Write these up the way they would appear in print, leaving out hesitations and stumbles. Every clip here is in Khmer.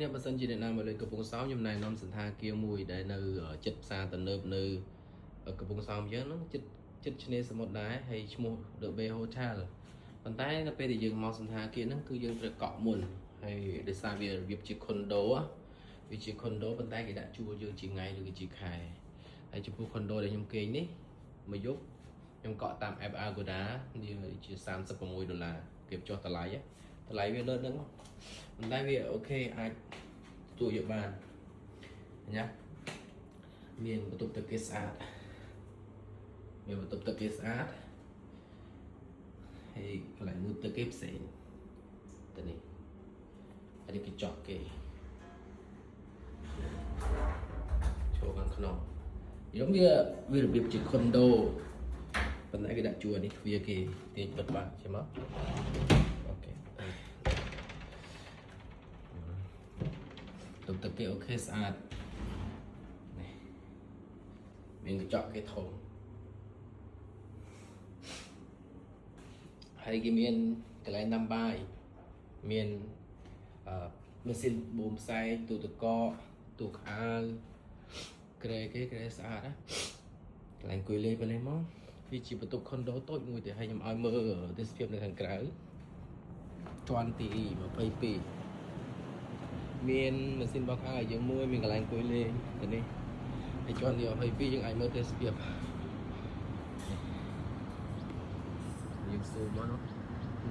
គ្នាបើសិនជាអ្នកណាមកលេងកំពង់សោមខ្ញុំណែនាំសន្តាគារមួយដែលនៅចិត្តផ្សារទំនើបនៅកំពង់សោមយើងហ្នឹងចិត្តចិត្តឆ្នេរសមុទ្រដែរហើយឈ្មោះ The Bay Hotel ប៉ុន្តែនៅពេលដែលយើងមកសន្តាគារហ្នឹងគឺយើងត្រូវកក់មុនហើយដោយសារវារបៀបជា condo វាជា condo ប៉ុន្តែគេដាក់ជួលយើងជាថ្ងៃឬក៏ជាខែហើយចំពោះ condo ដែលខ្ញុំគេងនេះមួយយប់ខ្ញុំកក់តាម app Agoda នេះជា36ដុល្លារគេចុះតម្លៃតម្លៃវាលើហ្នឹងប៉ុន្តែវា OK អាចទទួលយកបានញ៉ាមានបន្ទប់ទឹកគេស្អាតមានបន្ទប់ទឹកគេស្អាតហើយកន្លែងងូតទឹកគេផ្សេងទៅនេះហើយនេះគេចក់គេចូលខាងក្នុងយំវាវារបៀបជា condo ប៉ុន្តែគេដាក់ជួរនេះទ្វារគេទាញបិទបានចេះមក OK តុបទឹកគេ OK ស្អាតនេះមានកញ្ចក់គេធំហើយគេមានកន្លែងដាំបាយមានអឺម៉ាស៊ីនបូមផ្សែងទូទឹកកកទូខោអាវក្រែគេក្រែស្អាតណាកន្លែងអង្គុយលេងទៅនេះមកវាជាបន្ទប់ condo តូចមួយទេហើយខ្ញុំឲ្យមើលទេសភាពនៅខាងក្រៅជាន់ទី22មានម៉ាស៊ីនបោកខោអាវយើងមួយមានកន្លែងអង្គុយលេងទៅនេះហើយជាន់ទី22យើងអាចមើលទេសភាពយើងស៊ូមមកនោះ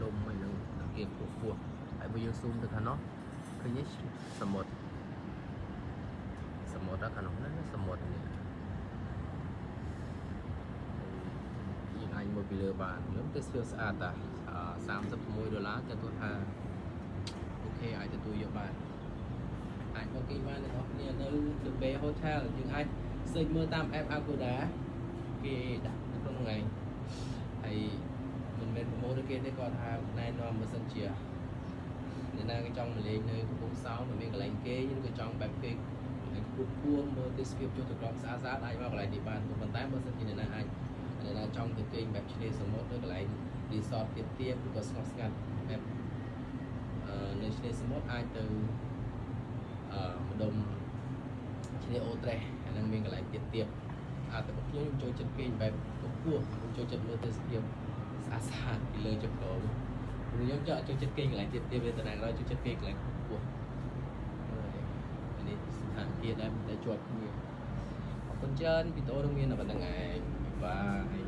នំហើយនឹងគេពោះពោះហើយបើយើងស៊ូមទៅខាងនោះឃើញទេសមុទ្រសមុទ្រខាងនោះណាសមុទ្រនេះយើងអាចមើលពីលើបានខ្ញុំទេសភាពស្អាតតា36ដុល្លារចាត់ទុកថា OK អាចទទួលយកបានអាចមកគេបានអ្នកនរគ្នានៅ The Bay Hotel យើងអាច search មើលតាម app Agoda គេដាក់នៅក្នុងហ្នឹងឯងហើយមិនមែន promote គេទេគាត់ថាណែនាំបើសិនជាអ្នកណាគេចង់មកលេងនៅកំពង់សោមមានកន្លែងគេងឬក៏ចង់បែបគេកន្លែងខ្ពស់ខ្ពស់មើលទេសភាពចុះទៅក្រោមស្អាតស្អាតអាចមកកន្លែងនេះបានប៉ុន្តែបើសិនជាអ្នកណាអាចអ្នកណាចង់ទៅគេងបែបឆ្នេរសមុទ្រទៅកន្លែង resort ទៀបទៀបឬក៏ស្ងប់ស្ងាត់បែបអឺនៅឆ្នេរសមុទ្រអាចទៅអឺម្ដុំឆ្នេរអូត្រេសអាហ្នឹងមានកន្លែងទៀបទៀបអាចតែខ្ញុំចូលចិត្តគេងបែបខ្ពស់ខ្ញុំចូលចិត្តមើលទេសភាពស្អាតស្អាតពីលើចុះក្រោមព្រោះខ្ញុំចង់ចូលចិត្តគេងកន្លែងទៀបទៀបទេតែណាក៏ចូលចិត្តគេងកន្លែងខ្ពស់នេះស្ថានភាពដែលតែជាប់គ្នាអរគុណច្រើនវីដេអូនឹងមានតែប៉ុណ្្នឹងឯង bye.